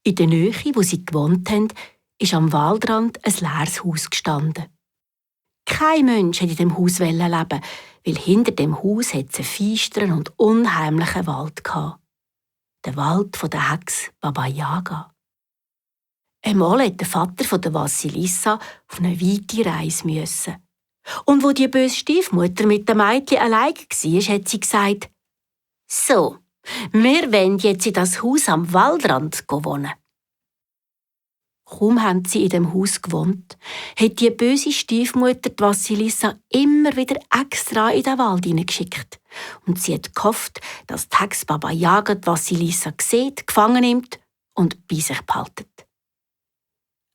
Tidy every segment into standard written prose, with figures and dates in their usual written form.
In der Nähe, wo sie gewohnt haben, ist am Waldrand ein leeres Haus gestanden. Kein Mensch wollte in dem Haus leben, weil hinter dem Haus es einen feisteren und unheimlichen Wald hatte. Der Wald der Hexe Baba Yaga. Einmal musste der Vater von der Vassilissa auf eine weite Reise müssen. Und wo die böse Stiefmutter mit dem Mädchen allein war, hat sie gesagt: «So, wir wollen jetzt in das Haus am Waldrand wohnen.» Kaum haben sie in dem Haus gewohnt, hat die böse Stiefmutter die Vassilissa immer wieder extra in den Wald hineingeschickt. Und sie hat gehofft, dass die Hexe Baba Yaga die Vassilissa sieht, gefangen nimmt und bei sich behaltet.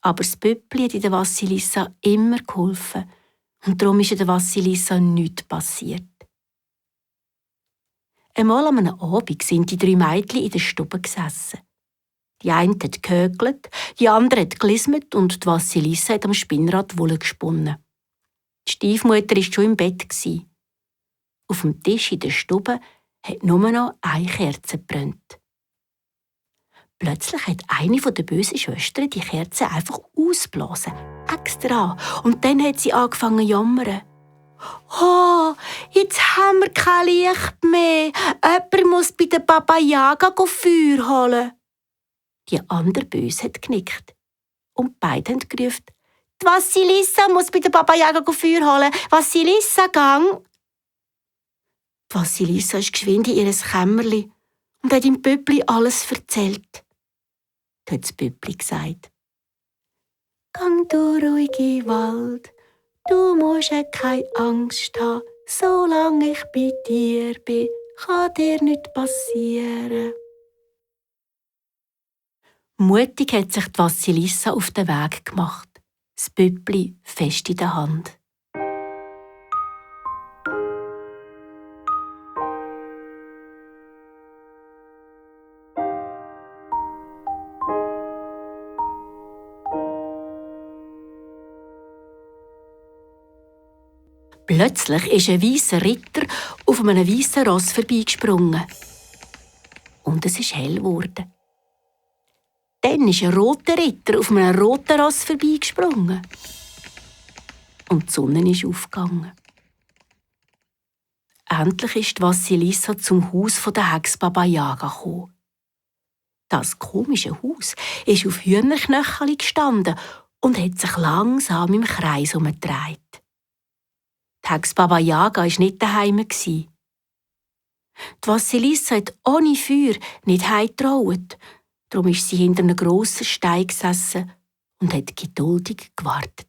Aber das Püppli hat in der Vassilissa immer geholfen und darum ist in der Vassilissa nichts passiert. Einmal an einem Abend sind die 3 Mädchen in der Stube gesessen. Die eine hat gehökelt, die andere hat gelismet und die Vassilissa hat am Spinnrad Wolle gesponnen. Die Stiefmutter war schon im Bett. Auf dem Tisch in der Stube hat nur noch eine Kerze gebrannt. Plötzlich hat eine der bösen Schwestern die Kerze einfach ausgeblasen. Extra. Und dann hat sie angefangen zu jammern. «Oh, jetzt haben wir kein Licht mehr. Jemand muss bei der Baba Yaga Feuer holen.» Die andere Böse hat genickt. Und beide haben gerufen: «Die Vassilissa muss bei der Baba Yaga Feuer holen. Vassilissa, gang!» Die Vassilissa ist geschwind in ihr Kämmerli und hat dem Püppli alles erzählt. Da hat das Püppli gesagt: «Gang du ruhig in den Wald, du musst keine Angst haben. Solange ich bei dir bin, kann dir nichts passieren.» Mutig hat sich die Vassilissa auf den Weg gemacht, das Püppli fest in der Hand. Plötzlich ist ein weißer Ritter auf einem weißen Ross vorbeigesprungen. Und es ist hell geworden. Dann ist ein roter Ritter auf einem roten Ross vorbeigesprungen. Und die Sonne ist aufgegangen. Endlich ist die Vassilissa zum Haus der Hexe Baba Yaga gekommen. Das komische Haus ist auf Hühnerknöcheln gestanden und hat sich langsam im Kreis herumgedreht. Die Hexe Baba Yaga war nicht daheim. Die Vassilissa hat ohne Feuer nicht heimgetraut. Darum ist sie hinter einem grossen Stein gesessen und hat geduldig gewartet.